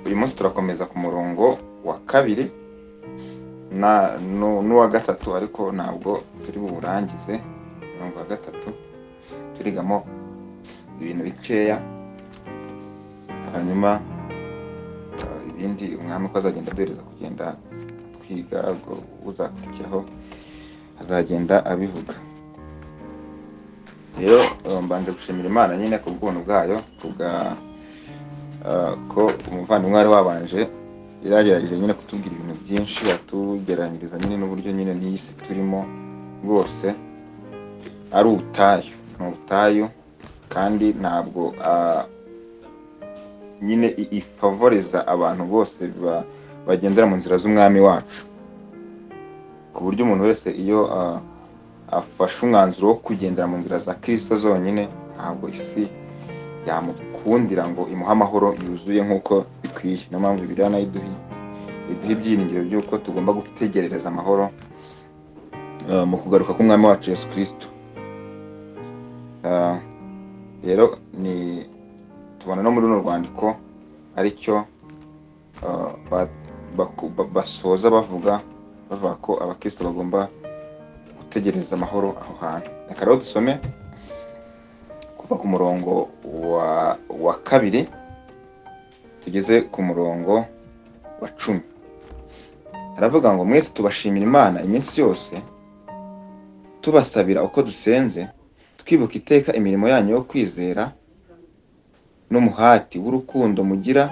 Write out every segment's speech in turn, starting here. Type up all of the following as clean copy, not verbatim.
Uyu munsi turakomeza ku murongo wa kabiri n'uwa gatatu, ariko ntabwo turi buwurangize. Umurongo wa gatatu turigamo ibintu bikeya, hanyuma ibindi umwami uko azagenda aduhereza kugenda twiga, ubwo uzakurikiraho azagenda abivuga. Rero mbanje gushimira Imana nyine ku bw'ubuntu bwayo, kubwa ko umuvandimwe wari wabanje yaragerageje nyine kutubwira ibintu byinshi, atugereranyiriza nyine n'uburyo nyine n'iyi si turimo rwose ari ubutayu, ni ubutayu, kandi ntabwo nyine ifavoriza abantu bose bagendera mu nzira z'umwami wacu, ku buryo umuntu wese iyo afashe umwanzuro wo kugendera mu nzira za Kristo zonyine, ntabwo isi yamukundira ngo imuhe amahoro yuzuye nk'uko bikwiye. Niyo mpamvu Bibiliya nayo iduha ibyiringiro by'uko tugomba gutegerereza amahoro mu kugaruka k'umwami wacu Yesu Kristo. Rero ni tubona no muri runo rwandiko aricyo basoza bavuga ko abakristo bagomba gutegereza amahoro aho hantu. Reka rero dusome kuva ku murongo wa kabiri tugeze ku murongo wa 10. Aravuga ngo: mwese tubashimira Imana iminsi yose, tubasabira uko dusenze, twibuka iteka imirimo yanyu yo kwizera n'umuhati w'urukundo mugira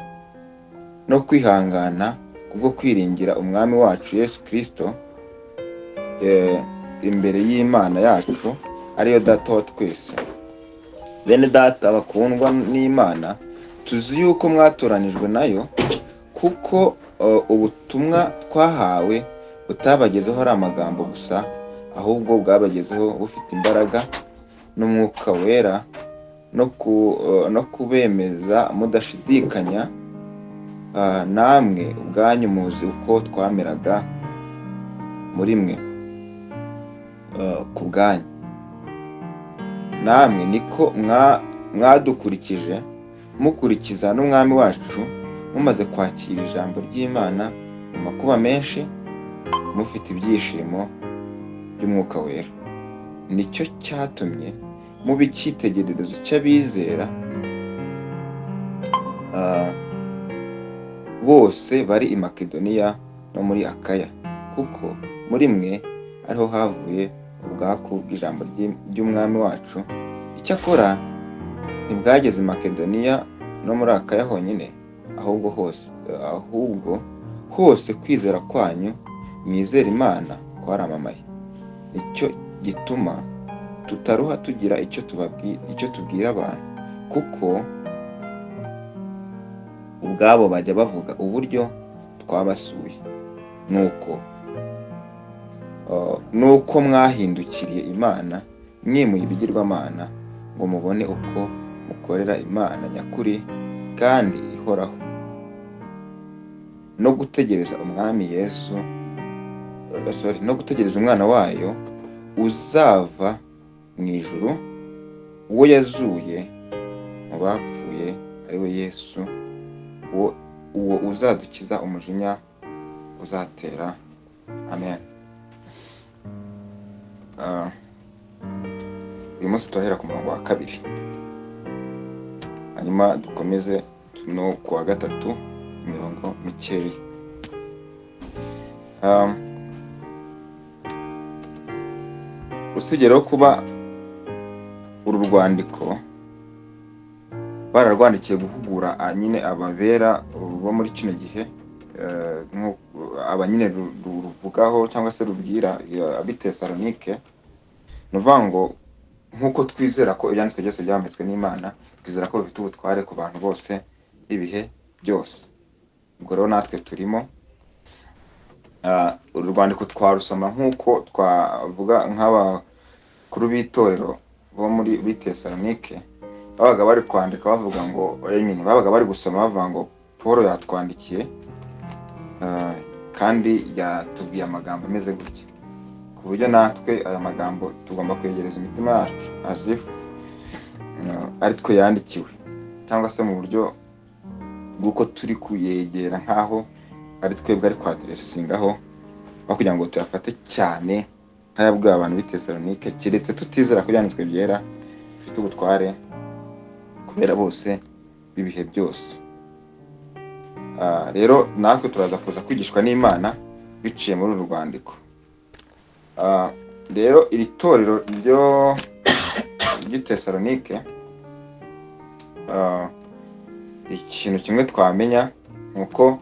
no kwihangana kubwo kwiringira umwami wacu Yesu Kristo, imbere y'Imana yacu ariyo Data wa twese. Bene Data bakundwa n'Imana, tuzi yuko mwatoranijwe nayo, kuko ubutumwa twahawe butabagezeho ari amagambo gusa, ahubwo bwabagezeho bufite imbaraga n'Umwuka Wera no kubemeza mudashidikanya. Namwe ubwanyu muzi uko twameraga muri mwe ku bwanyu, namwe niko mwadukurikije, mukurikiza n'umwami wacu, mumaze kwakira ijambo ry'Imana mu makuba menshi, mufite ibyishimo by'Umwuka Wera. Nicyo cyatumye muba icyitegererezo cy'abizera bose bari i Makedoniya no muri Akaya, kuko muri mwe ariho havuye ubwaku bw'ijambo ry'umwami wacu. Icyakora ntibwageze i Makedoniya no muri Akaya honyine, ahubwo hose kwizera kwanyu mwizera Imana kwaramamaye. Nicyo gituma tutaruha tugira icyo tubwira abantu, kuko ubwabo bajya bavuga uburyo twabasuye, nuko mwahindukiriye Imana mwimuye ibigirwamana, ngo mubone uko mukorera Imana nyakuri kandi ihoraho, no gutegereza umwami Yesu, sorry, no gutegereza umwana wayo uzava mu ijuru, uwo yazuye mu bapfuye, ari we Yesu, uwo uzadukiza umujinya uzatera. Amen. Uyu munsi turahera ku murongo wa kabiri, hanyuma dukomeze no ku wa gatatu imirongo mikeya. Usibye rero kuba uru rwandiko bararwandikiye guhugura nyine ababera bo muri kino gihe, aba nyine ruvugaho cyangwa se rubwira ab'i Tesalonike, ni ukuvuga ngo nk'uko twizera ko ibyanditswe byose byanditswe n'Imana, twizera ko bifite ubutware ku bantu bose ibihe byose. Ubwo rero natwe turimo. Uru rwandiko twarusoma nk'uko twavuga nk'abakuru b'itorero bo muri Tesalonike babaga bari kwandika bavuga ngo, I mean, babaga bari gusoma bavuga ngo Paul yatwandikiye, kandi yatubwiye amagambo ameze gutya, ku buryo natwe aya magambo tugomba kwegereza imitima yacu as if ari twe yandikiwe, cyangwa se mu buryo bw'uko turi kuyegera nk'aho ari twebwe ari kwaderesingaho, aho kugira ngo tuyafate cyane nk'ayabwiwe abantu b'i Tesalonike, keretse tutizera ko Ibyanditswe Byera bifite ubutware kubera bose b'ibihe byose. Rero natwe turaza kuza kwigishwa n'Imana biciye muri uru rwandiko. Rero iri torero ryo ry'i Tesalonike, ikintu kimwe twamenya ni uko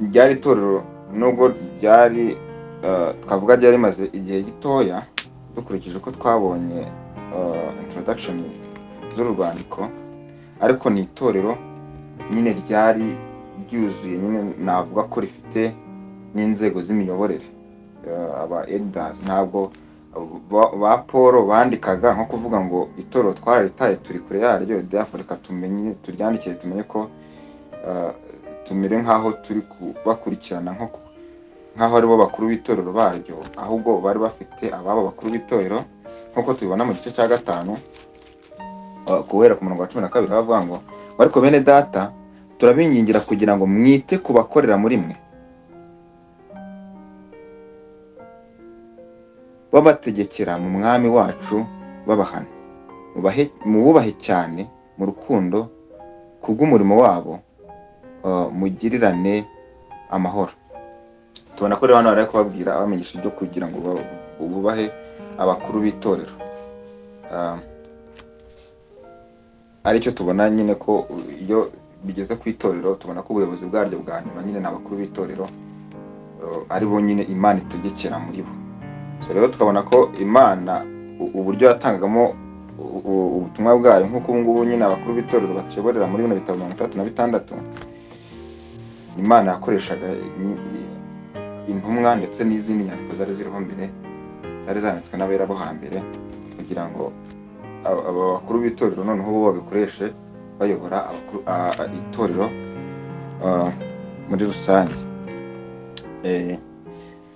ryari itorero, nubwo ryari twavuga ryari rimaze igihe gitoya dukurikije uko twabonye introduction z'uru rwandiko, ariko ni itorero nyine ryari ryuzuye, nyine navuga ko rifite n'inzego z'imiyoborere. Aba elders ntabwo ba Paul bandikaga nko kuvuga ngo itorero twararitaye, turi kure yaryo, therefore reka tumenye turyandikire, tumenye ko tumere nk'aho turi kubakurikirana, nk'aho aribo bakuru b'itorero baryo, ahubwo bari bafite ababo bakuru b'itorero, nk'uko tubibona mu gice cya 5, guhera ku murongo wa 12, bavuga ngo: "Ariko bene data, turabingingira kugira ngo mwite ku bakorera muri mwe, babategekera mu mwami wacu, babahana, mububahe cyane mu rukundo kubw'umurimo wabo, mugirirane amahoro." Tubona ko rero hano bari kubabwira, abamenyesha ibyo kugira ngo bubahe abakuru b'itorero. Aricyo tubona nyine ko iyo bigeze ku itorero, tubona ko ubuyobozi bwaryo bwa nyuma nyine ni abakuru b'itorero, ari bo nyine Imana itegekera muri bo. So rero tukabona ko Imana uburyo yatangagamo ubutumwa bwayo, nk'uko ubu ngubu nyine abakuru b'itorero batuyoborera muri bino bitabo 66, Imana yakoreshaga intumwa ndetse n'izindi nyandiko zari ziriho mbere, zari zanditswe n'abera bo hambere, kugira ngo aba bakuru b'itorero noneho bo babikoreshe bayobora itorero muri rusange.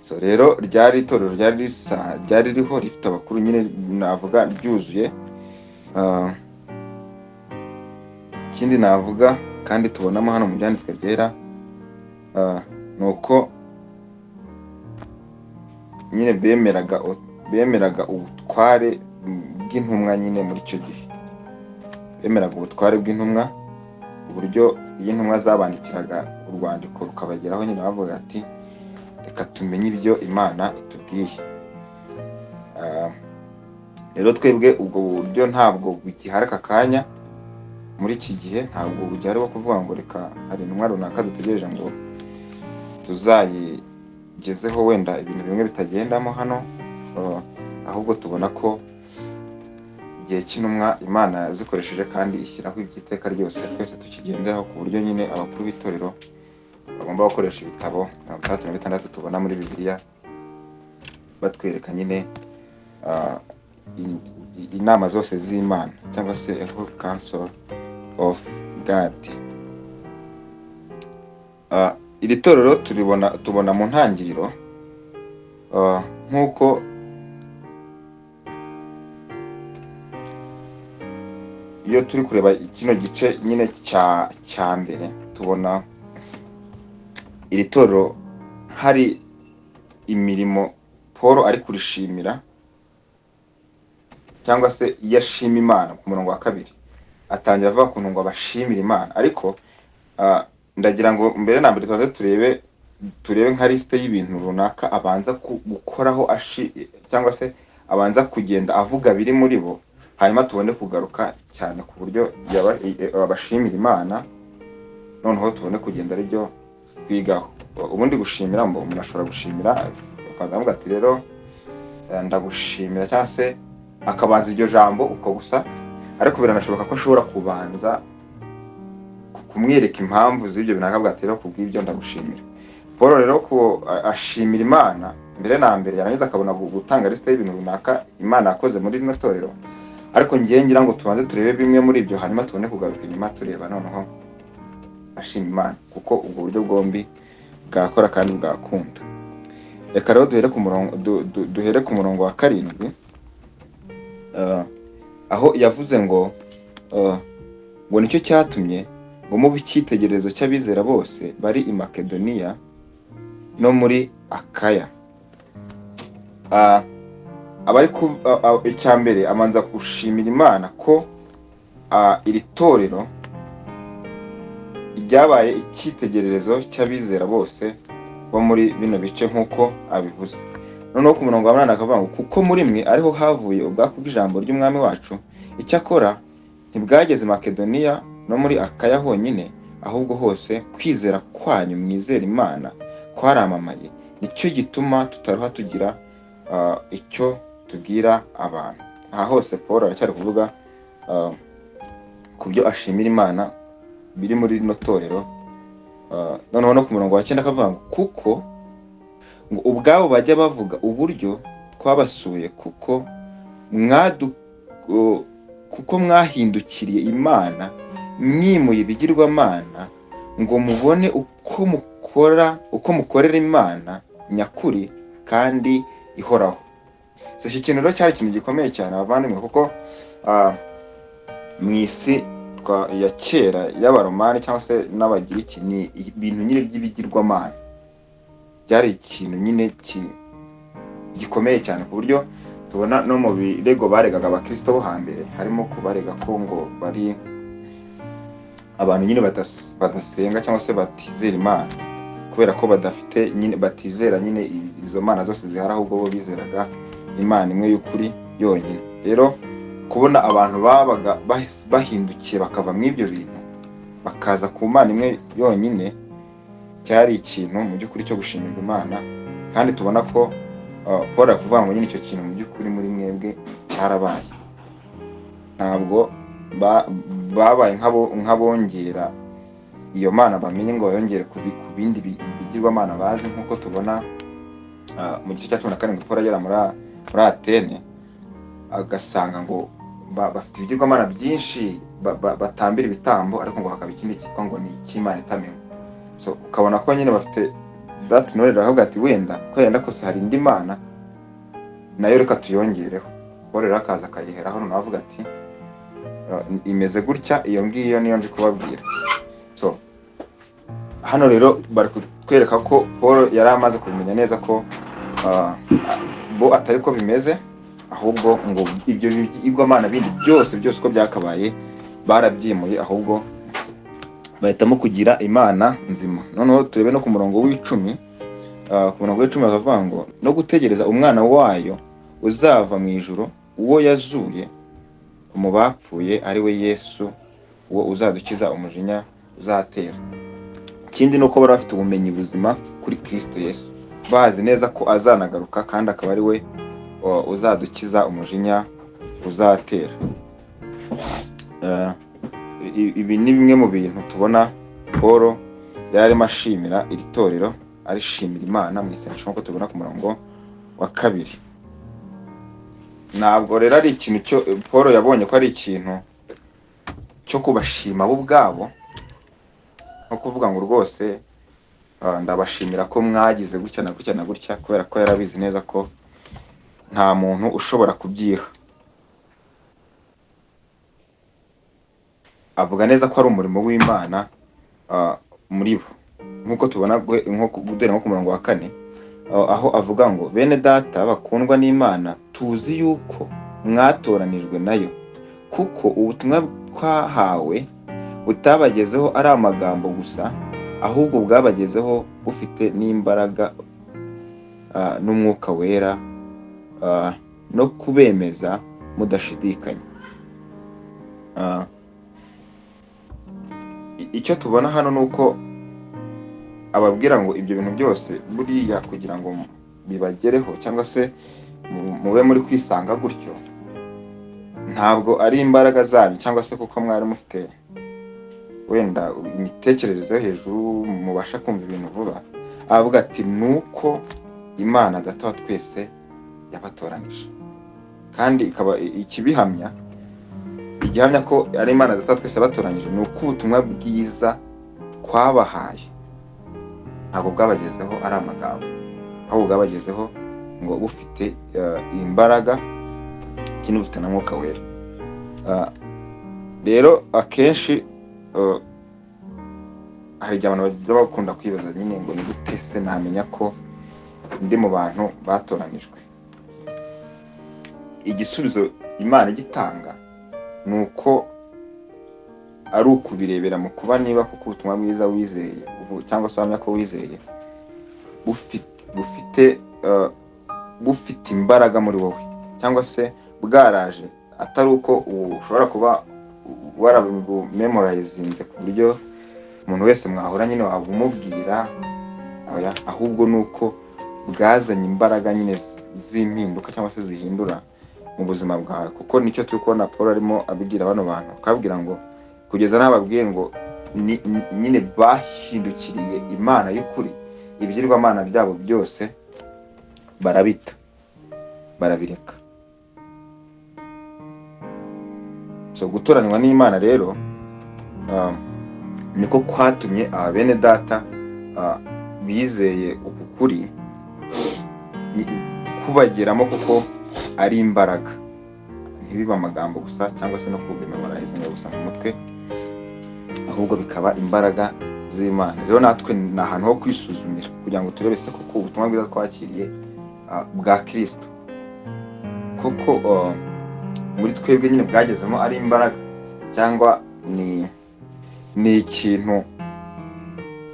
So rero ryari itorero ryari ririho rifite abakuru nyine navuga ryuzuye. Ikindi navuga kandi tubonamo hano mu byanditswe byera, ni uko nyine bemeraga ubutware bw'intumwa nyine muri icyo gihe. Bemeraga ubutware bw'intumwa, uburyo iyo intumwa zabandikiraga urwandiko rukabageraho nyine bavuga ati reka tumenye ibyo Imana itubwiye. Rero twebwe ubwo buryo ntabwo bugihari aka kanya, muri iki gihe ntabwo bugihari bwo kuvuga ngo reka hari intumwa runaka dutegereje ngo tuzayigezeho wenda ibintu bimwe bitagendamo hano, ahubwo tubona ko igihe cy'intumwa Imana yazikoresheje kandi ishyiraho iby'iteka ryose twese tukigenderaho, ku buryo nyine abakuru b'itorero bagomba gukoresha ibitabo 66 tubona muri Bibiliya, batwereka nyine inama zose z'Imana cyangwa se a whole counsel of God. Iri torero tubona mu ntangiriro, nk'uko iyo turi kureba kino gice nyine cya mbere, tubona iri torero hari imirimo Paul ari kurishimira, cyangwa se iyo ashima Imana. Ku murongo wa 2 atangira avuga ukuntu ngo abashimire Imana, ariko ndagira ngo mbere na mbere tubanze turebe nka liste y'ibintu runaka abanza gukoraho cyangwa se abanza kugenda avuga biri muri bo, hanyuma tubone kugaruka cyane ku buryo abashimira Imana, noneho tubone kugenda aribyo twigaho. Ubundi gushimira, ngo umuntu ashobora gushimira akabanza avuga ati rero ndagushimira, cyangwa se akabanza iryo jambo uko gusa, ariko biranashoboka ko ashobora kubanza kumwereka impamvu z'ibyo bintu, akavuga ati rero kubw'ibyo ndagushimira. Paul rero ko ashimira Imana mbere na mbere, yarangiza akabona gutanga liste y'ibintu runaka Imana yakoze muri rino torero, ariko ngiye ngira ngo tubanze turebe bimwe muri ibyo, hanyuma tubone kugaruka inyuma tureba noneho ashima Imana, kuko ubwo buryo bwombi bwakora kandi bwakunda. Reka rero duhere ku murongo wa 7, aho yavuze ngo Ngo nicyo cyatumye ngo mube icyitegererezo cy'abizera bose bari i Makedoniya no muri Akaya. Abari ku icya mbere amanza gushimira Imana ko iri torero ryabaye icyitegererezo cy'abizera bose bo muri bino bice, nk'uko abivuze. Noneho ku murongo wa 8 akavuga ngo: "Kuko muri mwe ariho havuye ubwaku bw'ijambo ry'Umwami wacu, icyakora ntibwageze Makedoniya no muri Akaya honyine, ahubwo hose kwizera kwanyu mwizera Imana kwaramamaye. Nicyo gituma tutaruha tugira icyo tubwira abantu." Aha hose Paul aracyari kuvuga ku byo ashimira Imana biri muri rino torero. Noneho no ku murongo wa 9 akavuga ngo: "Kuko ngo ubwabo bajya bavuga uburyo twabasuye, kuko mwahindukiriye Imana mwimuye ibigirwamana, ngo mubone uko mukora, uko mukorera Imana nyakuri kandi ihoraho." So iki kintu rero cyari ikintu gikomeye cyane, abavandimwe, kuko mu isi ya kera y'Abaromani cyangwa se n'Abagiriki, ni ibintu nyine by'ibigirwamana byari ikintu nyine gikomeye cyane, ku buryo tubona no mu birego baregaga Abakristo bo hambere harimo kubarega ko ngo bari abantu nyine badasenga cyangwa se batizera Imana, kubera ko badafite nyine, batizera nyine izo mana zose zihari, ahubwo bo bizeraga Imana imwe y'ukuri yonyine. Rero kubona abantu babaga bahindukiye bakava mu ibyo bintu bakaza ku Mana imwe yonyine, cyari ikintu mu by'ukuri cyo gushimirwa Imana. Kandi tubona ko Paul ari kuvuga ngo nyine icyo kintu mu by'ukuri muri mwebwe cyarabaye. Ntabwo babaye nk'abongera iyo mana bamenye ngo bayongere ku bindi bigirwamana bazi, nk'uko tubona mu gice cya 17 Paul agera muri Atene, agasanga ngo bafite ibigirwamana byinshi batambira ibitambo, ariko ngo hakaba ikindi cyitwa ngo ni icy'Imana itamenywa. So ukabona ko nyine bafite that knowledge, bakavuga ati: "Wenda ko yenda kose hari indi mana nayo, reka tuyongereho." Paul rero akaza akayiheraho, noneho avuga ati: "Imeze gutya, iyo ngiyo niyo nje kubabwira." So hano rero bari kutwereka ko Paul yari amaze kubimenya neza ko bo atari ko bimeze, ahubwo ngo ibyo bigirwamana bindi byose byose uko byakabaye barabyimuye, ahubwo bahitamo kugira Imana nzima. Noneho turebe no ku murongo w'10. Ku murongo w'10 bakavuga ngo: "No gutegereza Umwana wayo uzava mu ijuru, uwo yazuye mu bapfuye, ari we Yesu, uwo uzadukiza umujinya uzatera." Ikindi ni uko bari bafite ubumenyi buzima kuri Kristo Yesu, bazi neza ko azanagaruka kandi akaba ari we uzadukiza umujinya uzatera. Ibi ni bimwe mu bintu tubona Paul yari arimo ashimira iri torero, arishimira Imana mu isengesho, nk'uko tubona ku murongo wa 2. Ntabwo rero ari ikintu cyo Paul yabonye ko ari ikintu cyo kubashima bo ubwabo, nko kuvuga ngo rwose ndabashimira ko mwagize gutya na gutya na gutya, kubera ko yarabizi neza ko nta muntu ushobora kubyiha. Avuga neza ko ari umurimo w'Imana muri bo, nk'uko tubona duhere nko ku murongo wa 4, aho avuga ngo: "Bene data bakundwa n'Imana, tuzi yuko mwatoranijwe nayo, kuko ubutumwa twahawe butabagezeho ari amagambo gusa, ahubwo bwabagezeho bufite n'imbaraga n'Umwuka Wera no kubemeza mudashidikanya." Icyo tubona hano ni uko ababwira ngo ibyo bintu byose buriya kugira ngo bibagereho cyangwa se mube muri kwisanga gutyo, ntabwo ari imbaraga zanyu cyangwa se kuko mwari mufite wenda imitekerereze yo hejuru, mubasha kumva ibintu vuba. Aravuga ati: "Nuko Imana Data wa twese yabatoranije." Kandi ikaba ikibihamya, igihamya ko ari Imana Data wa twese yabatoranyije, ni uko ubutumwa bwiza twabahaye ntabwo bwabagezeho ari amagambo, ahubwo bwabagezeho ngo bufite imbaraga, ikindi bufite na Mwuka Wera. Rero akenshi hari igihe abantu bajya bakunda kwibaza nyine ngo ni gute se namenya ko ndi mu bantu batoranijwe? Igisubizo Imana igitanga ni uko ari ukubirebera mu kuba niba kuko ubutumwa bwiza wizeye cyangwa se uhamya ko wizeye bufite imbaraga muri wowe, cyangwa se bwaraje atari uko ushobora kuba warabumemorayizinze ku buryo umuntu wese mwahura nyine wabumubwira, oya, ahubwo ni uko bwazanye imbaraga nyine z'impinduka cyangwa se zihindura mu buzima bwawe. Kuko nicyo turi kubona Paul arimo abibwira bano bantu, akababwira ngo kugeza n'aho ababwiye ngo nyine bahindukiriye Imana y'ukuri, ibigirwamana byabo byose barabita, barabireka. So gutoranywa n'Imana rero niko kwatumye aba bene data bizeye uku kuri kubageramo, kuko ari imbaraga, ntibibe amagambo gusa cyangwa se no kubimemorizinga gusa mu mutwe, ahubwo bikaba imbaraga z'Imana. Rero natwe ni ahantu ho kwisuzumira kugira ngo turebe se koko ubutumwa bwiza twakiriye bwa Kristo koko muri twebwe nyine bwagezemo ari imbaraga, cyangwa ni ikintu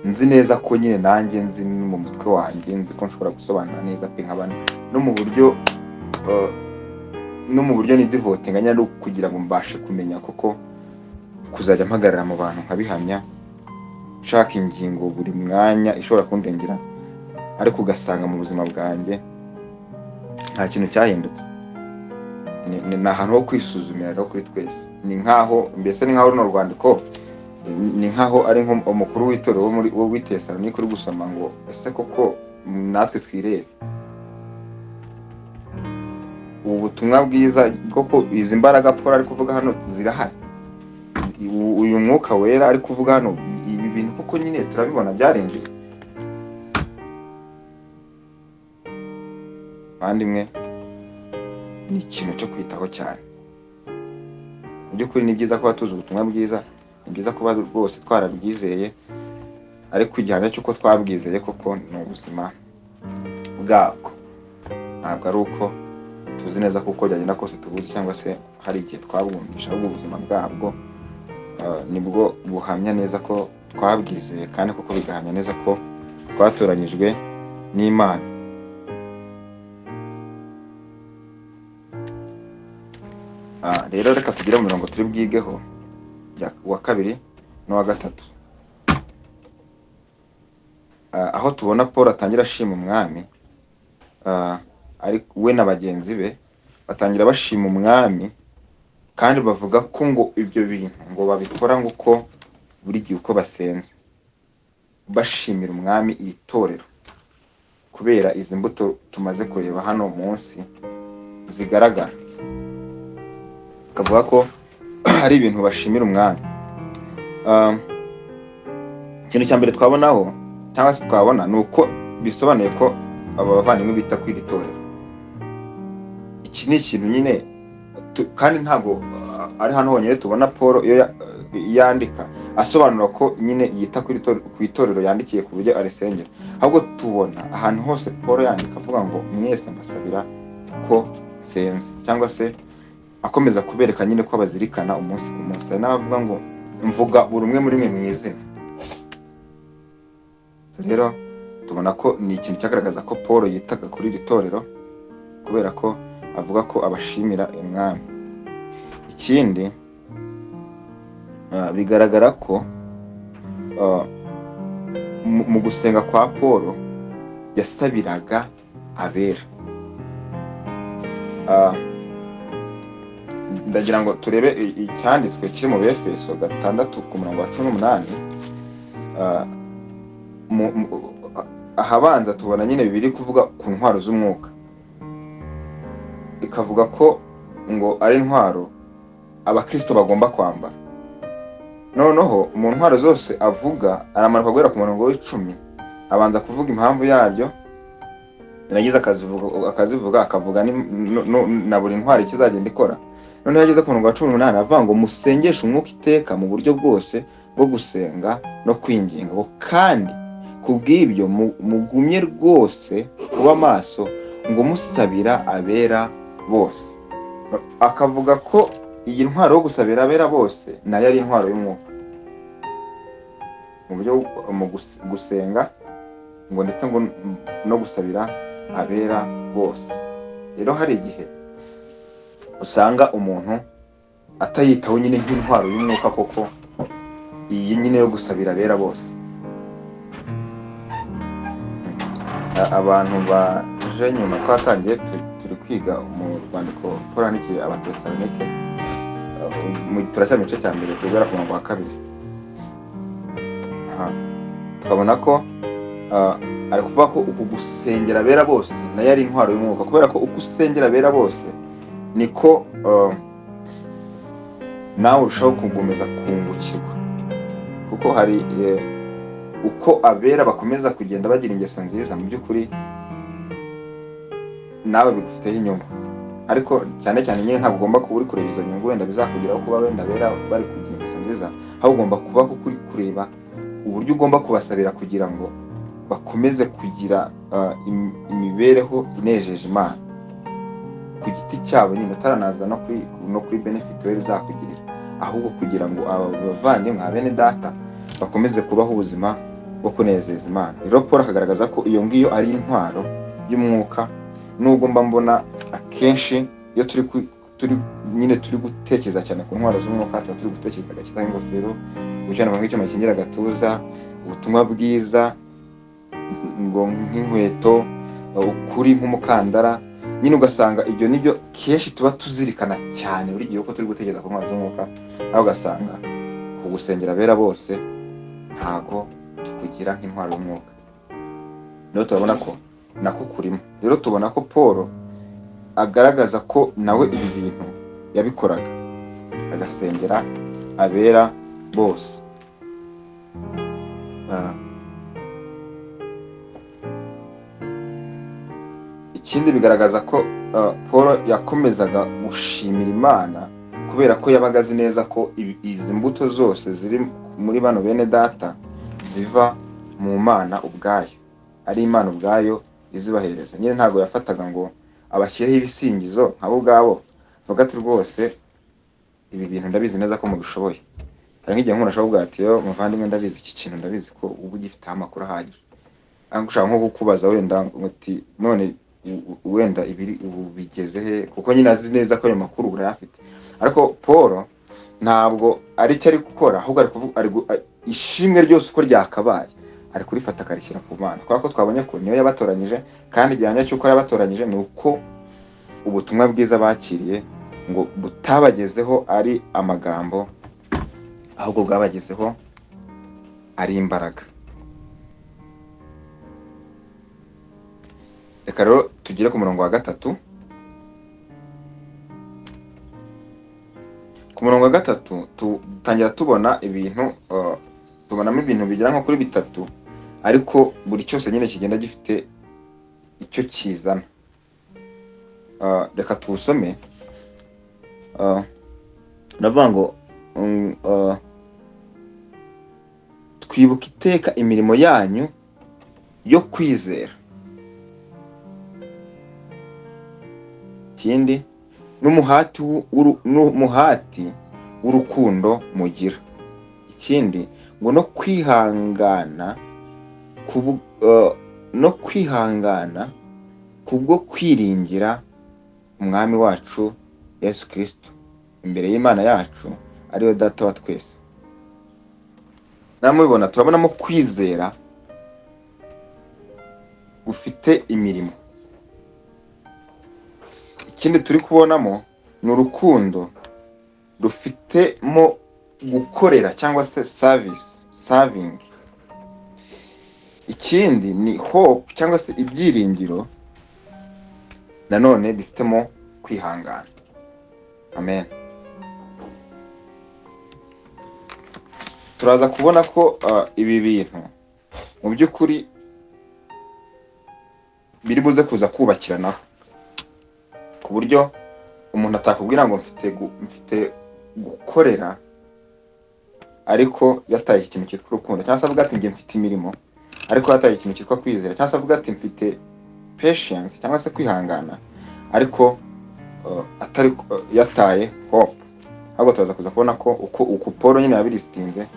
nzi neza ko nyine nanjye nzi no mu mutwe wanjye, nzi ko nshobora gusobanura neza pe nk'abandi no mu buryo ni devotinga nyine, ari kugira ngo mbashe kumenya koko kuzajya mpagarara mu bantu nkabihamya, nshaka ingingo buri mwanya ishobora kundengera, ariko ugasanga mu buzima bwanjye nta kintu cyahindutse. Ni ahantu ho kwisuzumira rero kuri twese. Ni nkaho mbese ni nkaho runo rwandiko ni nkaho ari umukuru w'itorero wo w'i Tesalonike uri gusoma ngo ese koko natwe twirebe ubu butumwa bwiza, koko izi mbaraga Paul ari kuvuga hano zirahari, uyu mwuka wera ari kuvuga hano, ibi bintu koko nyine turabibona byarinjiye. Bavandimwe, ni ikintu cyo kwitaho cyane. Mu by'ukuri ni byiza kuba tuzi ubutumwa bwiza, ni byiza kuba rwose twarabwizeye, ariko igihamya cy'uko twabwizeye koko ni ubuzima bwabwo, ntabwo ari uko tuzi neza kuko byagenda kose tubuzi cyangwa se hari igihe twabwumvisha, ahubwo ubuzima bwabwo nibwo buhamya neza ko twabwizeye, kandi koko bigahamya neza ko twatoranyijwe n'Imana. Rero reka tugire mu mirongo turi bwigeho uwa kabiri n'uwa gatatu, aho tubona Paul atangira ashima umwami, ari we na bagenzi be batangira bashima umwami, kandi bavuga ko ngo ibyo bintu ngo babikora ngo uko buri gihe uko basenze, bashimira umwami iri torero kubera izi mbuto tumaze kureba hano munsi zigaragara. Kavuga ko hari ibintu bashimira umwami. Ikintu cya mbere twabonaho cyangwa se twabona ni uko bisobanuye ko aba bavandimwe bita ku iri torero. Iki ni ikintu nyine kandi ntabwo ari hano honyine tubona Paul iyo yandika asobanura ko nyine yita ku itorero yandikiye ku buryo arisengera, ahubwo tubona ahantu hose Paul yandika avuga ngo mwese mbasabira ko senze, cyangwa se akomeza kubereka nyine ko abazirikana umunsi ku munsi. Hari n'abavuga ngo mvuga buri umwe muri mwe mu izina. Rero tubona ko ni ikintu cyagaragaza ko Paul yitaga kuri iri torero, kubera ko avuga ko abashimira umwami. Ikindi bigaragara ko mu gusenga kwa Paul yasabiraga abera. Ndagira ngo turebe icyanditswe kiri mu Befeso 6 ku murongo wa 18. Ahabanza tubona nyine Bibiliya kuvuga ku ntwaro z'umwuka, ikavuga ko ngo ari intwaro abakristo bagomba kwambara. Noneho mu ntwaro zose avuga aramanuka guhera ku murongo w'10, abanza kuvuga impamvu yabyo, yarangiza akazivuga akavuga na buri ntwaro ikizagenda ikora. Noneho yageze ku murongo wa 18 avuga ngo musengeshe umwuka iteka mu buryo bwose bwo gusenga no kwinginga, ngo kandi kubw'ibyo mugumye rwose kuba maso ngo musabira abera bose. Akavuga ko iyi ntwaro yo gusabira abera bose nayo ari intwaro y'umwuka mu buryo mu gusenga ngo ndetse ngo no gusabira abera bose. Rero hari igihe usanga umuntu atayitaho nyine nk'intwaro y'umwuka koko, iyi nyine yo gusabira abera bose. Abantu baje nyuma twatangiye turi kwiga mu rwandiko Paul yandikiye Abatesalonike, turacyari mu gice cya mbere, tugera ku murongo wa 2. Tukabona ko ari kuvuga ko uku gusengera abera bose nayo ari intwaro y'umwuka, kubera ko uko usengera abera bose niko nawe urushaho kugomeza kungukirwa, kuko hari uko abera bakomeza kugenda bagira ingeso nziza, mu by'ukuri nawe bigufiteho inyungu. Ariko cyane cyane nyine ntabwo ugomba kuba uri kureba izo nyungu wenda bizakugeraho kuba wenda abera bari kugira ingeso nziza, ahubwo ugomba kuba kuko uri kureba uburyo ugomba kubasabira kugira ngo bakomeze kugira imibereho inejeje Imana ku giti cyabo nyine, utaranaza no kuri benefit we bizakugirira, ahubwo kugira ngo aba bavandimwe bene data bakomeze kubaho ubuzima bwo kunezeza Imana. Rero Paul akagaragaza ko iyo ngiyo ari intwaro y'umwuka, nubwo mba mbona akenshi iyo turi nyine turi gutekereza cyane ku ntwaro z'umwuka, tuba turi gutekereza agakiza nk'ingofero, gucana nk'icyuma kingira agatuza, ubutumwa bwiza ngo nk'inkweto, ukuri nk'umukandara nyine, ugasanga ibyo nibyo kenshi tuba tuzirikana cyane buri gihe uko turi gutekereza ku ntwaro z'umwuka, aho ugasanga ku gusengera abera bose ntago tukugira nk'intwaro y'umwuka. Rero turabona ko nako kurimo. Rero tubona ko Paul agaragaza ko nawe ibi bintu yabikoraga, agasengera abera bose. Ikindi bigaragaza ko Paul yakomezaga gushimira Imana kubera ko yabaga azi neza ko izi mbuto zose ziri muri bano bene data ziva mu Mana ubwayo, ari Imana ubwayo izibahereza. Nyine ntago yafataga ngo abashyireho ibisingizo nkabo ubwabo, avuga ati rwose ibi bintu ndabizi neza ko mubishoboye. Hari nk'igihe umuntu ashobora kuvuga ati yo muvandimwe ndabizi iki kintu, ndabizi ko uba ugifiteho amakuru ahagije, ariko ushaka nko kukubaza wenda uti none wenda ibiri ubu bigeze he, kuko nyine azi neza ko ayo makuru urayafite. Ariko Paul ntabwo ari cyo ari gukora, ahubwo ari kuvuga ishimwe ryose uko ryakabaye ari kurifata akarishyira ku Mana, kubera ko twabonye ko niyo yabatoranyije, kandi igihamya cy'uko yabatoranyije ni uko ubutumwa bwiza bakiriye ngo butabagezeho ari amagambo, ahubwo bwabagezeho ari imbaraga. Reka rero tugere ku murongo wa 3. Ku murongo wa 3 dutangira tubona ibintu, tubonamo ibintu bigera nko kuri bitatu, ariko buri cyose nyine kigenda gifite icyo kizana. Reka tuwusome. Ndavuga ngo twibuka iteka imirimo yanyu yo kwizera, ikindi n'umuhati w'urukundo mugira, ikindi ngo no kwihangana kubwo kwiringira Umwami wacu Yesu Kristo imbere y'Imana yacu ariyo Data wa twese. Namubibona turabonamo kwizera gufite imirimo. Ikindi turi kubonamo ni urukundo rufitemo gukorera cyangwa se service, serving. Ikindi ni hope cyangwa se ibyiringiro nanone bifitemo kwihangana. Amen. Turaza kubona ko ibi bintu mu by'ukuri biri buze kuza kubakiranaho, ku buryo Umuntu atakubwira ngo mfite gukorera ariko yataye ikintu cyitwa urukundo, cyangwa se avuga ati njye mfite imirimo ariko yataye ikintu cyitwa kwizera, cyangwa se avuga ati mfite patience cyangwa se kwihangana ariko atari yataye hope. Ahubwo turaza kuza kubona ko uko Paul nyine yabilistinze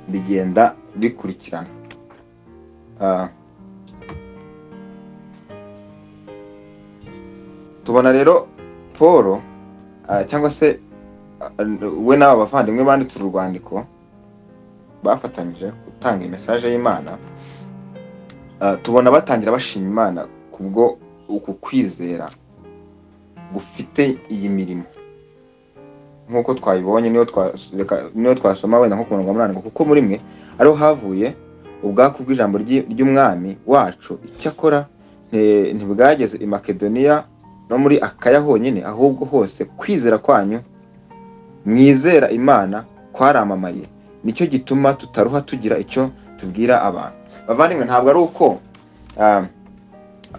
bigenda bikurikirana. Tubona rero Paul cyangwa se we n'aba bavandimwe banditse uru rwandiko bafatanyije gutanga message y'Imana, tubona batangira bashima Imana kubwo uku kwizera gufite iyi mirimo, nk'uko twayibonye. Niyo twasoma wenda nko ku murongo wa 8, kuko muri mwe ariho havuye ubwaku bw'ijambo ry'umwami wacu, icyakora ntibwageze i Makedoniya no muri Akaya honyine, ahubwo hose kwizera kwanyu mwizera Imana kwaramamaye, nicyo gituma tutaruha tugira icyo tubwira abantu. Bavandimwe, ntabwo ari uko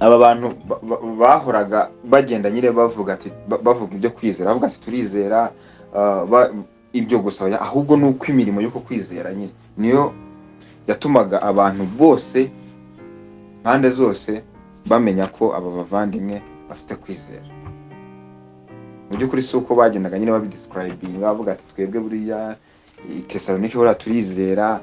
aba bantu bahoraga bagenda nyine bavuga ati bavuga ibyo kwizera, bavuga ati turizera, ibyo gusa, ahubwo ni uko imirimo yo kwizera nyine niyo yatumaga abantu bose mpande zose bamenya ko aba bavandimwe bafite kwizera. Mu by'ukuri si uko bagendaga nyine babidescribinga bavuga ati twebwe buriya i Tesalonike buriya turizera,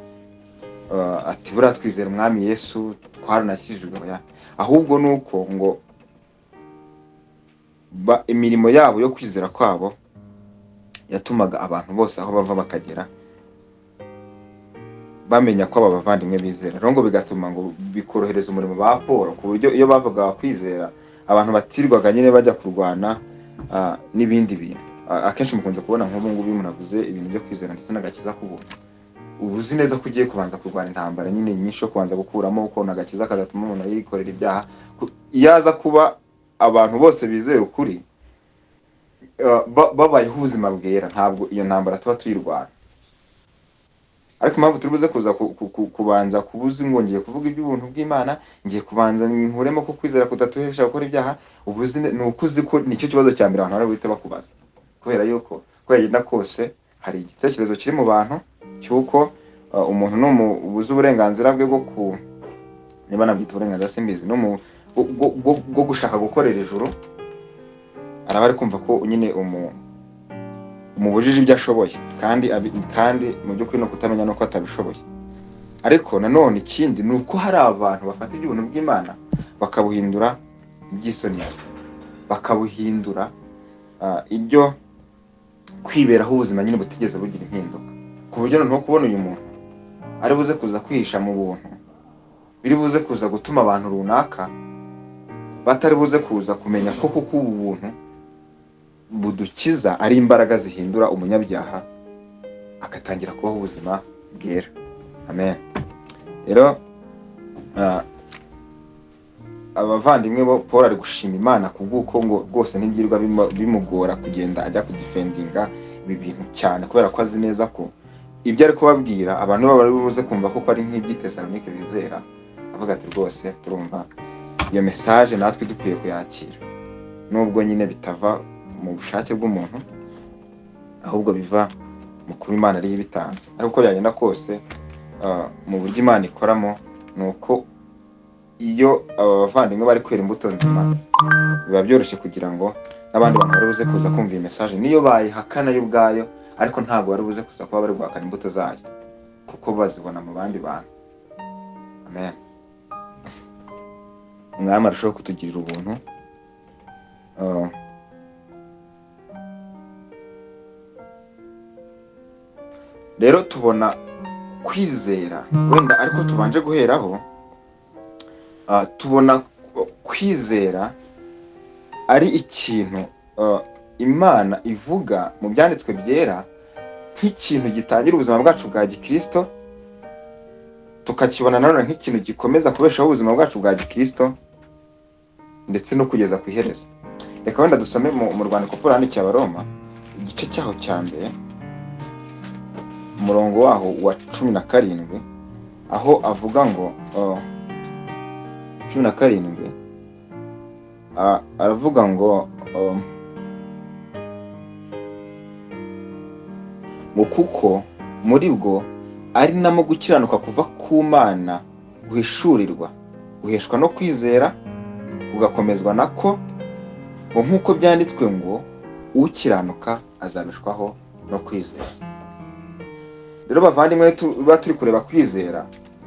ati buriya twizera umwami Yesu twaranakijijwe, oya. Ahubwo ni uko ngo imirimo yabo yo kwizera kwabo yatumaga abantu bose aho bava bakagera bamenya ko aba bavandimwe bizera. Rero ngo bigatuma ngo bikorohereza umurimo ba Paul, ku buryo iyo bavugaga kwizera abantu batirwaga nyine bajya kurwana n'ibindi bintu. Akenshi mukunze kubona nk'ubu ngubu iyo umuntu avuze ibintu byo kwizera ndetse n'agakiza k'ubuntu, uba uzi neza ko ugiye kubanza kurwana intambara nyine nyinshi yo kubanza gukuramo ukuntu agakiza kadatuma umuntu yikorera ibyaha. Iyo aza kuba abantu bose bizera ukuri, babayeho ubuzima bwera, ntabwo iyo ntambara tuba tuyirwana. Ariko impamvu turi buze kuza kubanza kubuza ngo ngiye kuvuga iby'ubuntu bw'Imana, ngiye kubanza nkuremo ko kwizera kudatuhesha gukora ibyaha, ubuzi ni uko uzi ko nicyo kibazo cya mbere abantu bari buhite bakubaza. Kubera yuko uko yagenda kose hari igitekerezo kiri mu bantu cy'uko umuntu numubuza uburenganzira bwe bwo ku, niba nabyita uburenganzira simbizi, bwo gushaka gukorera ijuru, araba ari kumva ko nyine umubujije ibyo ashoboye, kandi mu by'ukuri no kutamenya nuko atabishoboye. Ariko nanone ikindi ni uko hari abantu bafata iby'ubuntu bw'Imana bakabuhindura iby'isoni, bakabuhindura ibyo kwiberaho ubuzima nyine butigeze bugira impinduka, ku buryo noneho kubona uyu muntu ari buze kuza kwihisha mu buntu biri buze kuza gutuma abantu runaka batari buze kuza kumenya ko kuko ubu buntu budukiza ari imbaraga zihindura umunyabyaha agatangira kubaho ubuzima bwera. Amen. Rero abavandimwe bo Paul ari gushima Imana kubw'uko ngo rwose ntibyirirwa bimugora kugenda ajya kudefendinga ibi bintu cyane, kubera ko azi neza ko ibyo ari kubabwira abantu baba bari buze kumva ko ari nk'iby'i Tesalonike bizera. Avuga ati rwose turumva iyo message natwe dukwiye kuyakira, nubwo nyine bitava mu bushake bw'umuntu ahubwo biva mu kuba Imana ariyo ibitanze. Ariko uko byagenda kose, mu buryo Imana ikoramo ni uko iyo aba bavandimwe bari kwera imbuto nzima biba byoroshye kugira ngo n'abandi bantu bari buze kuza kumva iyi message, niyo bayihakana yo ubwayo, ariko ntabwo bari buze kuza kuba bari guhakana imbuto zayo kuko bazibona mu bandi bantu. Amen. Umwami arushaho kutugirira ubuntu. Rero tubona kwizera wenda, ariko tubanje guheraho, tubona kwizera ari ikintu Imana ivuga mu byanditswe byera nk'ikintu gitangira ubuzima bwacu bwa gikristo, tukakibona nanone nk'ikintu gikomeza kubeshaho ubuzima bwacu bwa gikristo ndetse no kugeza ku iherezo. Reka wenda dusome mu rwandiko Pawulo yandikiye Abaroma igice cyaho cya mbere umurongo waho wa 17, aho avuga ngo 17, aravuga ngo Ngo kuko muri bwo ari namo gukiranuka kuva ku Mana guhishurirwa, guheshwa no kwizera, kugakomezwa nako, ngo nk'uko byanditswe ngo ukiranuka azabeshwaho no kwizera. Rero bavandimwe, tuba turi kureba kwizera,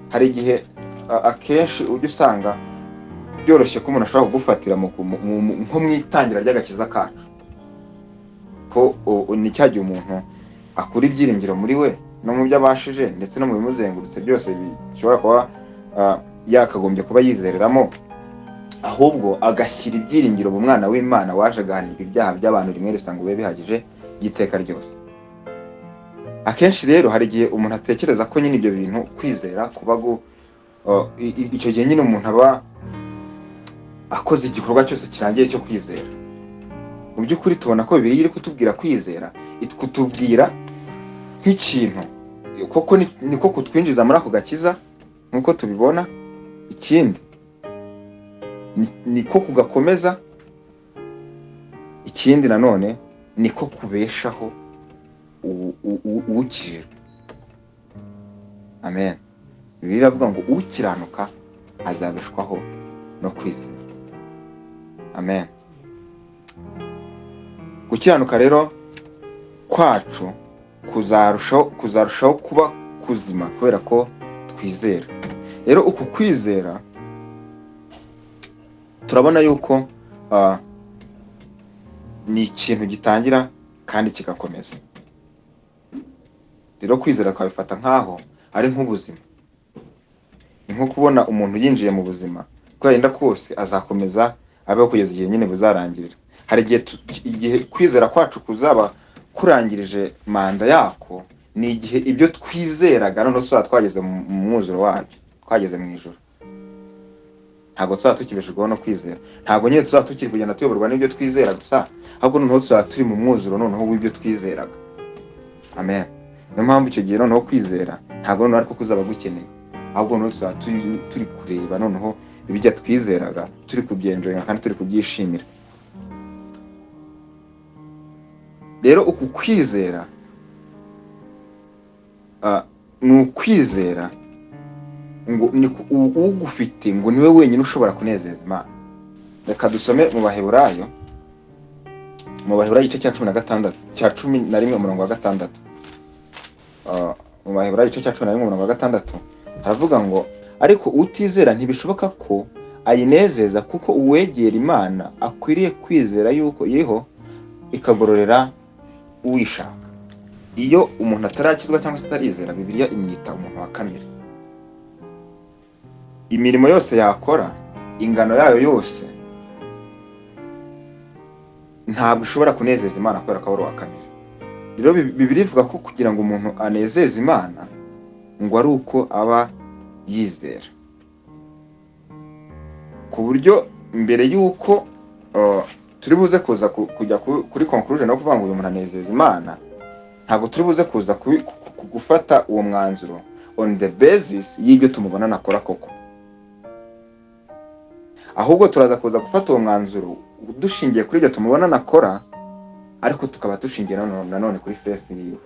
hari igihe akenshi ujya usanga byoroshye ko umuntu ashobora kugufatira nko mu itangira ry'agakiza kacu, ko ni cya gihe umuntu akura ibyiringiro muri we no mu byo abashije, ndetse no mu bimuzengurutse byose bishobora kuba yakagombye kuba yizereramo, ahubwo agashyira ibyiringiro mu Mwana w'Imana waje agahanirwa ibyaha by'abantu rimwe risa ngo bibe bihagije by'iteka ryose. Akenshi rero hari igihe umuntu atekereza ko nyine ibyo bintu kwizera kuba icyo gihe nyine umuntu aba akoze igikorwa cyose kirangiye cyo kwizera. Mu by'ukuri tubona ko Bibiliya iri kutubwira kwizera, kutubwira nk'ikintu koko niko kutwinjiza muri ako gakiza nk'uko tubibona. Ikindi niko kugakomeza. Ikindi nanone niko kubeshaho ukijijwe. Amen. Bibiliya iravuga ngo ukiranuka azabeshwaho no kwizera. Amen. Gukiranuka rero kwacu kuzarushaho kuba kuzima kubera ko twizera. Rero uku kwizera turabona yuko ni ikintu gitangira kandi kigakomeza. Rero kwizera twabifata nk'aho ari nk'ubuzima, ni nko kubona umuntu yinjiye mu buzima, uko yagenda kose azakomeza abeho kugeza igihe nyine buzarangirira. Hari igihe kwizera kwacu kuzaba kurangirije manda yako, ni igihe ibyo twizeraga noneho tuzaba twageze mu mwuzuro wabyo, twageze mu ijuru. Ntabwo tuzaba tukibeshejweho no kwizera, ntabwo nyine tuzaba tukiri kugenda tuyoborwa n'ibyo twizera gusa, ahubwo noneho tuzaba turi mu mwuzuro noneho w'ibyo twizeraga. Amen. Niyo mpamvu icyo gihe noneho kwizera ntabwo noneho ariko kuzaba gukeneye, ahubwo noneho tuzaba turi kureba noneho ibijya twizeraga, turi kubyenjoyinga kandi turi kubyishimira. Rero uku kwizera ni ukwizera ngo ni ugufite ngo niwe wenyine ushobora kunezeza Imana. Reka dusome mu Baheburayo, mu Baheburayo igice cya 16, cya 11 umurongo wa 6. Mu Baheburayo igice cya 11 umurongo wa 6 haravuga ngo ariko utizera ntibishoboka ko ayinezeza, kuko uwegera Imana akwiriye kwizera yuko iriho, ikagororera uwishaka. Iyo umuntu atarakizwa cyangwa se atarizera, Bibiliya imwita umuntu wa kamere. Imirimo yose yakora, ingano yayo yose, ntabwo ishobora kunezeza Imana kubera ko ari uwa kamere. Rero Bibiliya ivuga ko kugira ngo umuntu anezeze Imana ngo ari uko aba yizera, ku buryo mbere y'uko turi buze kuza kujya kuri conclusion no kuvuga ngo uyu muntu anezeza Imana, ntabwo turi buze kuza gufata uwo mwanzuro on the basis y'ibyo tumubona nakora koko, ahubwo turaza kuza gufata uwo mwanzuro dushingiye kuri ibyo tumubona nakora, ariko tukaba dushingiye nanone kuri faith yiwe,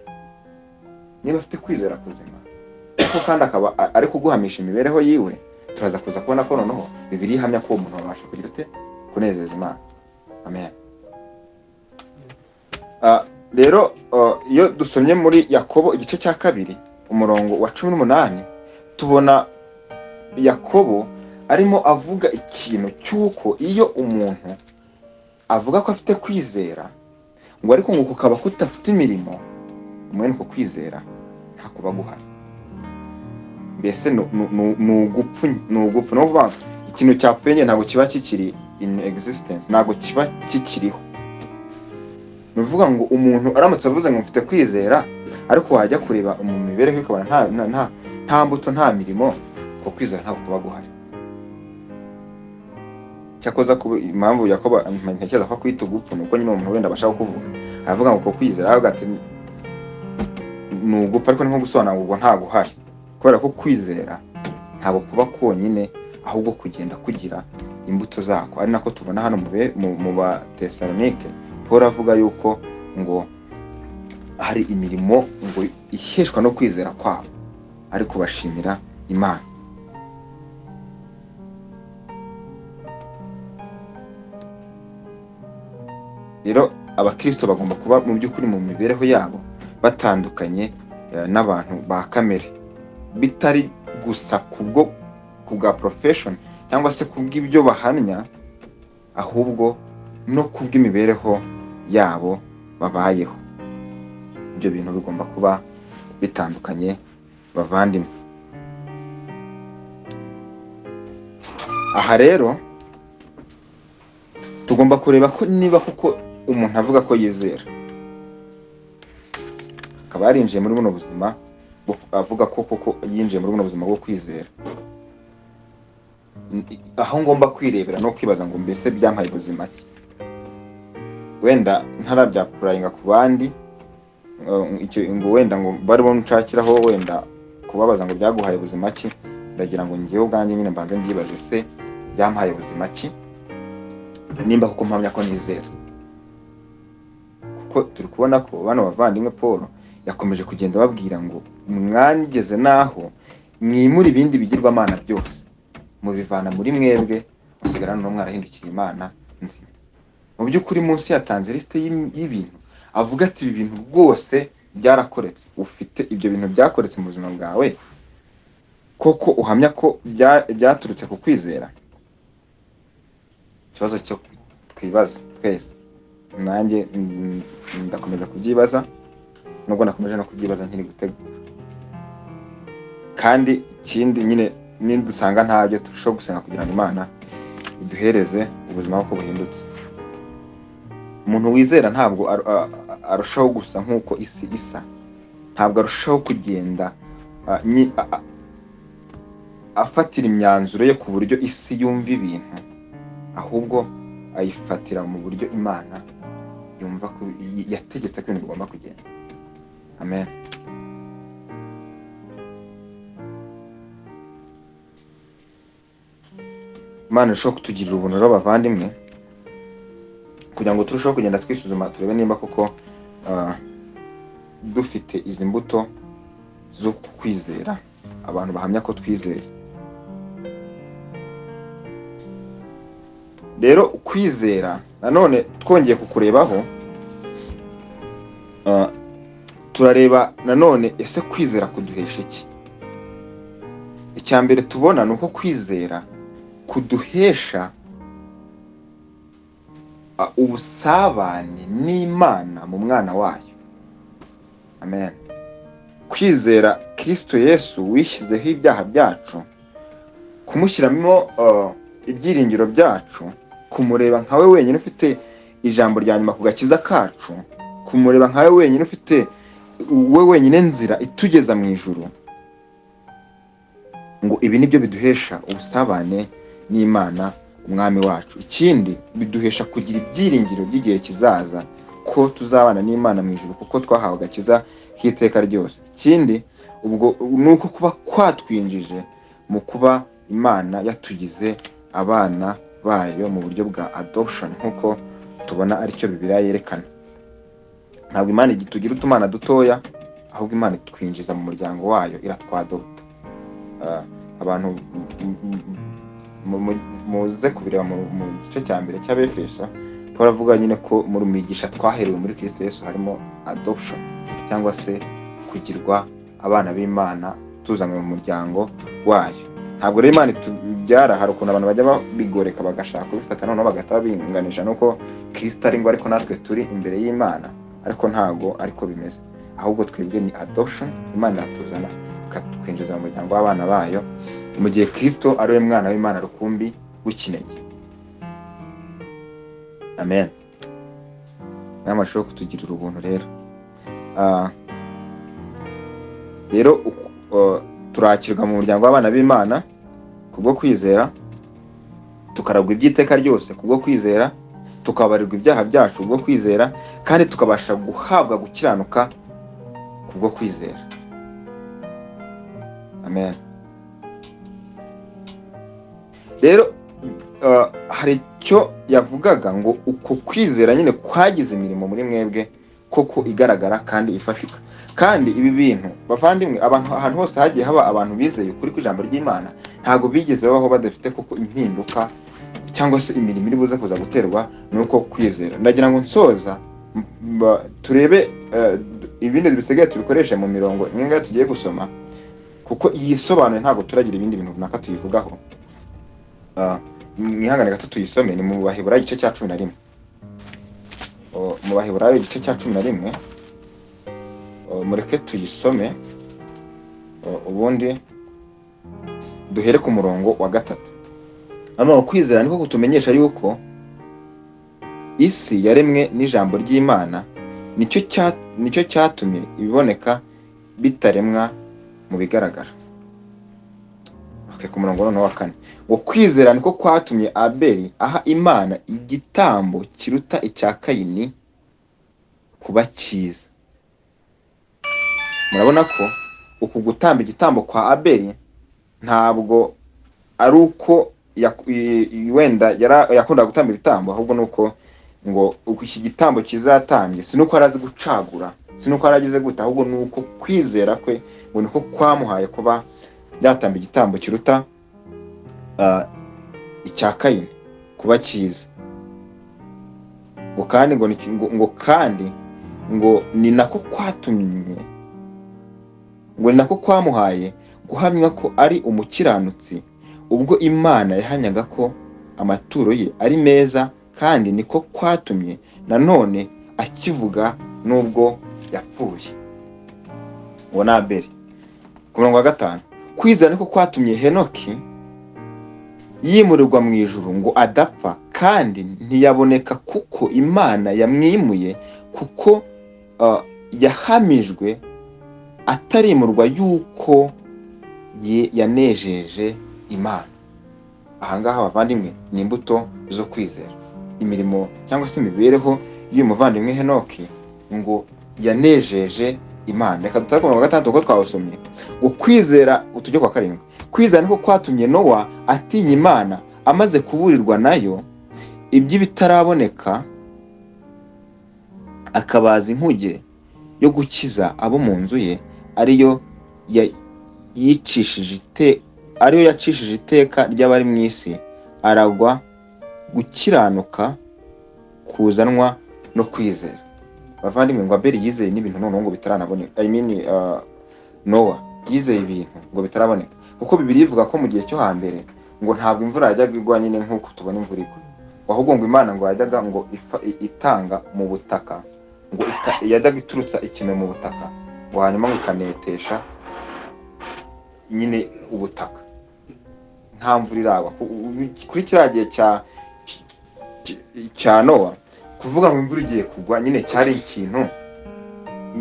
niba afite kwizera kuzima ariko kandi akaba ari kuguhamisha imibereho yiwe. Turaza kuza kubona ko noneho Bibiliya ihamya ko uwo muntu abasha kugira ute kunezeza Imana. Amen. Rero iyo dusomye muri Yakobo igice cya 2 umurongo wa 18, tubona Yakobo arimo avuga ikintu cy'uko iyo umuntu avuga ko afite kwizera, ngo ariko ngo kukaba kudafite imirimo, mwene uko kwizera nta kuba guhari. Mbese ni ugupfu, ni ugupfu. Ni ukuvuga ikintu cyapfuye nyine ntabwo kiba kikiri in existence, ntabwo kiba kikiriho. Ni ukuvuga ngo umuntu aramutse avuze ngo mfite kwizera, ariko wajya kureba mu mibereho ukabona nta mbuto, nta mirimo, uko kwizera ntabwo kuba guhari. Cyakoza kuba impamvu Yakobo ntekereza ko akwita ugupfu, ni uko nyine umuntu wenda abasha kuvuga, aravuga ngo uko kwizera, aravuga ati ni ugupfa, ariko ni nko gusobanura ngo ubwo ntabwo uhari, kubera ko kwizera ntabwo kuba konyine, ahubwo kugenda kugira imbuto zako. Ari nako tubona hano mu Batesalonike, Paul avuga yuko ngo Hari imirimo ngo iheshwa no kwizera kwabo, ariko bashimira Imana. Rero abakristo bagomba kuba mu by'ukuri mu mibereho yabo batandukanye n'abantu ba kamere, bitari gusa kubwo kubwa profession cyangwa se kubw'ibyo bahamya, ahubwo no kubw'imibereho yabo babayeho. Ibyo bintu bigomba kuba bitandukanye, bavandimwe. Aha rero tugomba kureba ko niba koko umuntu avuga ko yizera, akaba yarinjiye muri buno buzima, avuga ko koko yinjiye muri buno buzima bwo kwizera, aho ngomba kwirebera no kwibaza ngo mbese byampaye ubuzima ki? Wenda ntarabyapurayinga ku bandi, icyo ngo wenda ngo barimo nshakiraho wenda kubabaza ngo byaguhaye ubuzima ki, ndagira ngo njyewe ubwanjye nyine mbanze mbyibaze, se byampaye ubuzima ki nimba kuko mpamya ko nizera? Kuko turi kubona ko bano bavandimwe Paul yakomeje kugenda babwira ngo mwangeze naho mwimura ibindi bigirwamana byose, mubivana muri mwebwe, musigara noneho mwarahindukiye Imana nzima. Mu by'ukuri munsi yatanze lisite y'ibintu, avuga ati ibi bintu rwose byarakoretse. Ufite ibyo bintu byakoretse mu buzima bwawe koko uhamya ko byaturutse ku kwizera? Ikibazo cyo twibaza twese, nanjye ndakomeza kubyibaza, nubwo nakomeje no kubyibaza nkiri gutegura. Kandi ikindi nyine nidusanga ntabyo, turushaho gusenga kugira ngo Imana iduhereze ubuzima uko buhindutse. Umuntu wizera ntabwo arushaho gusa nk'uko isi isa, ntabwo arushaho kugenda afatira imyanzuro ye ku buryo isi yumva ibintu, ahubwo ayifatira mu buryo Imana yumva ko yategetse ko ibintu bigomba kugenda. Amen. Imana irushaho kutugirira ubuntu rero bavandimwe, kugira ngo turusheho kugenda twisuzuma turebe nimba koko dufite izi mbuto zo kwizera, abantu bahamya ko twizeye. Rero kwizera nanone twongeye kukurebaho, turareba nanone ese kwizera kuduhesha iki? Icya mbere tubona ni uko kwizera kuduhesha ubusabane n'Imana mu mwana wayo. Amen. Kwizera Kristo Yesu wishyizeho ibyaha byacu, kumushyiramo ibyiringiro byacu, kumureba nkawe wenyine ufite ijambo rya nyuma ku gakiza kacu, kumureba nkawe wenyine ufite we wenyine nzira itugeza mu ijuru, ngo ibi nibyo biduhesha ubusabane n'Imana umwami wacu. Ikindi biduhesha kugira ibyiringiro by'igihe kizaza ko tuzabana n'Imana mu ijuru, kuko twahawe agakiza k'iteka ryose. Ikindi ubwo nuko kuba kwatwinjije mu kuba Imana yatugize abana bayo mu buryo bwa adoption, nkuko tubona aricyo Bibiliya yerekana. Ntabwo Imana itugira utumana dutoya, ahubwo Imana itwinjiza mu muryango wayo, iratwadopta. Abantu muze kubireba mu gice cya mbere cy'Abefeso, Paul avuga nyine ko muri migisha twaherewe muri Kristo Yesu harimo adoption, cyangwa se kugirwa abana b'Imana tuzanywe mu muryango wayo. Ntabwo rero Imana itubyara, hari ukuntu abantu bajya babigoreka bagashaka kubifata noneho bagahita babinganisha nuko Kristo ari ngo ariko natwe turi imbere y'Imana, ariko ntabwo ariko bimeze. Ahubwo twebwe ni adoption, Imana iratuzana ikatwinjiza mu muryango w'abana bayo, mu gihe Kristo ari we mwana w'Imana rukumbi w'ikinege. Amen. Namwe ashobora kutugirira ubuntu rero. Rero turakirwa mu muryango w'abana b'Imana kubwo kwizera, tukaragwa iby'iteka ryose kubwo kwizera, tukabarirwa ibyaha byacu kubwo kwizera, kandi tukabasha guhabwa gukiranuka kubwo kwizera. Amen. Rero hari icyo yavugaga ngo uko kwizera nyine kwagize imirimo muri mwebwe koko igaragara kandi ifatika. Kandi ibi bintu, bavandimwe, abantu ahantu hose hagiye haba abantu bizeye ukuri kw'ijambo ry'Imana, ntabwo bigeze babaho badafite koko impinduka cyangwa se imirimo iri buze kuza guterwa nuko kwizera. Ndagira ngo nsoza turebe ibindi bisigaye tubikoreshe mu mirongo imwe ngayo tugiye gusoma, kuko yisobanuye, ntabwo turagira ibindi bintu runaka tuyivugaho. Mwihangane gato tuyisome. Ni mu Baheburayo igice cya 11. Mu Baheburayo igice cya 11, mureke tuyisome, ubundi duhere ku murongo wa 3. Hano kwizera niko kutumenyesha yuko isi yaremwe n'ijambo ry'Imana, nicyo cyatumye ibiboneka bitaremwa mu bigaragara. Okay, ku murongo noneho wa 4, ngo kwizera niko kwatumye Abeli aha Imana igitambo kiruta icya Kayini kuba cyiza. Murabona ko uku gutamba igitambo kwa Abeli ntabwo ari uko wenda yakundaga gutamba ibitambo, ahubwo ni uko ngo iki gitambo kizatambye, si nuko yari azi gucagura, si nuko yari agize gute, ahubwo ni uko kwizera kwe ngo niko kwamuhaye kuba yatamba igitambo kiruta icya Kayini kuba cyiza. Ngo kandi ngo, ngo kandi ngo ni nako kwatumye, ngo ni nako kwamuhaye guhamywa ko ari umukiranutsi, ubwo Imana yahamyaga ko amaturo ye ari meza, kandi niko kwatumye nanone akivuga nubwo yapfuye. Uwo ni Abeli. Ku murongo wa 5, kwizera niko kwatumye Henoki yimurirwa mu ijuru ngo adapfa, kandi ntiyaboneka kuko Imana yamwimuye, kuko yahamijwe atarimurwa yuko yanejeje Imana. Ahangaha, bavandimwe, ni imbuto zo kwizera, imirimo cyangwa se imibereho y'uyu muvandimwe Henoki ngo yanejeje Imana. Reka dutare ku murongo wa 6 kuko twawusomye. Ngo kwizera, tujye kwa 7, kwizera niko kwatumye Nowa atinya Imana amaze kuburirwa nayo iby'ibitaraboneka, akabaza inkuge yo gukiza abo mu nzu ye, ariyo yicishije ariyo yacishije iteka ry'abari mu isi, aragwa gukiranuka kuzanwa no kwizera. Bavandimwe, ngo Abeli yizeye n'ibintu noneho ngo bitaranaboneka, I mean, Nowa yizeye ibintu ngo bitaraboneka, kuko Bibiliya ivuga ko mu gihe cyo hambere ngo ntabwo imvura yajyaga igwa nyine nk'uko tubona imvura igwa, ahubwo ngo Imana ngo yajyaga ngo itanga mu butaka, ngo yajyaga iturutsa ikime mu butaka, ngo hanyuma ngo ikanetesha nyine ubutaka nta mvura iragwa. Kuri kiriya gihe cya Nowa, kuvuga ngo imvura igiye kugwa nyine cyari ikintu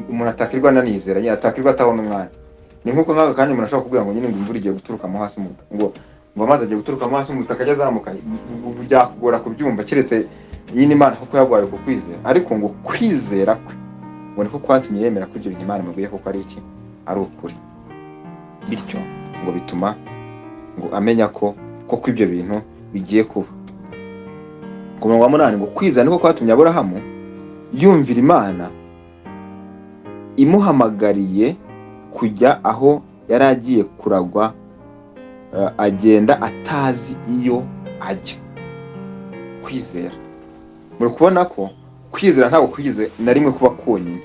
umuntu atakirwa ananizera nyine, atakirwa atabona umwanya. Ni nk'uko nk'aka kanya umuntu ashobora kubwira ngo nyine ngo imvura igiye guturukamo hasi mu butaka, ngo amazi agiye guturukamo hasi mu butaka ajya azamuka, byakugora kubyumva, keretse nyine Imana kuko yaguhaye uku kwizera. Ariko ngo kwizera kwe ngo niko kwatumye yemera ko ibyo bintu Imana imubwiye koko ari iki? Ari ukuri. Bityo ngo bituma ngo amenya ko koko ibyo bintu bigiye kuba. Ku murongo wa 8, ngo kwizera niko kwatumye Aburahamu yumvira Imana imuhamagariye kujya aho yari agiye kuragwa, agenda atazi iyo ajya. Kwizera, muri kubona ko kwizera ntabwo kwigeze na rimwe kuba konyine,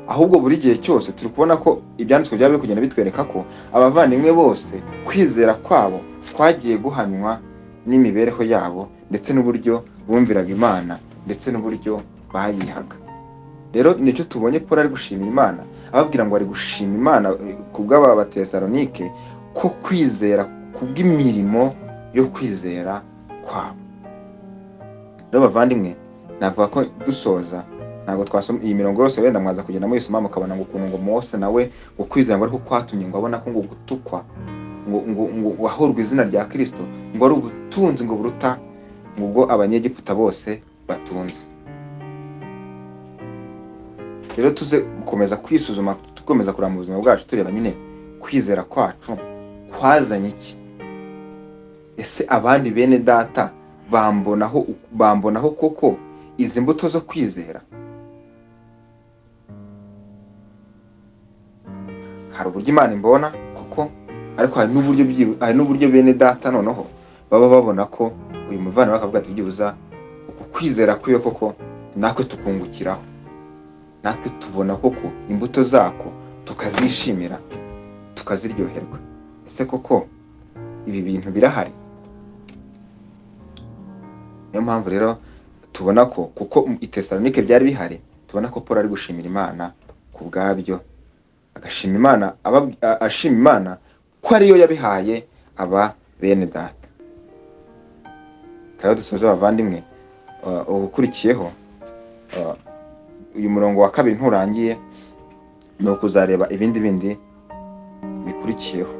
ahubwo buri gihe cyose turi kubona ko ibyanditswe byaba biri kugenda bitwereka ko abavandimwe bose kwizera kwabo kwagiye guhamywa n'imibereho yabo, ndetse n'uburyo bumviraga Imana, ndetse n'uburyo bayihaga. Rero nicyo tubonye Paul ari gushimira Imana, ababwira ngo ari gushima Imana ku bw'aba Batesalonike, ko kwizera kubw'imirimo yo kwizera kwabo. Rero bavandimwe, navuga ko dusoza ntabwo twasoma iyi mirongo yose, wenda mwaza kugenda muyisoma mukabona ngo ukuntu ngo Mose nawe ngo kwizera ngo ariko kwatumye ngo abona ko ngo gutukwa ngo wahorwa izina rya Kristo ngo ari ubutunzi ngo buruta ngo ubwo Abanyegiputa bose batunze. Rero tuze gukomeza kwisuzuma, dukomeza kureba mu buzima bwacu, tureba nyine kwizera kwacu kwazanye iki. Ese abandi bene data bambonaho koko izi mbuto zo kwizera? Hari uburyo Imana imbona koko, ariko hari n'uburyo bene data noneho baba babona ko uyu muvandimwe, bakavuga ati: "Byibuza uku kwizera kwiwe koko natwe tukungukiraho, natwe tubona koko imbuto zako, tukazishimira, tukaziryoherwa." Ese koko ibi bintu birahari? Niyo mpamvu rero tubona ko kuko i Tesalonike byari bihari, tubona ko Paul ari gushimira Imana ku bwabyo, agashima Imana, ashima Imana ko ariyo yabihaye aba bene data. Rero dusoze, abavandimwe, ubukurikiyeho uyu murongo wa kabiri nturangiye, ni ukuzareba ibindi bindi bikurikiyeho.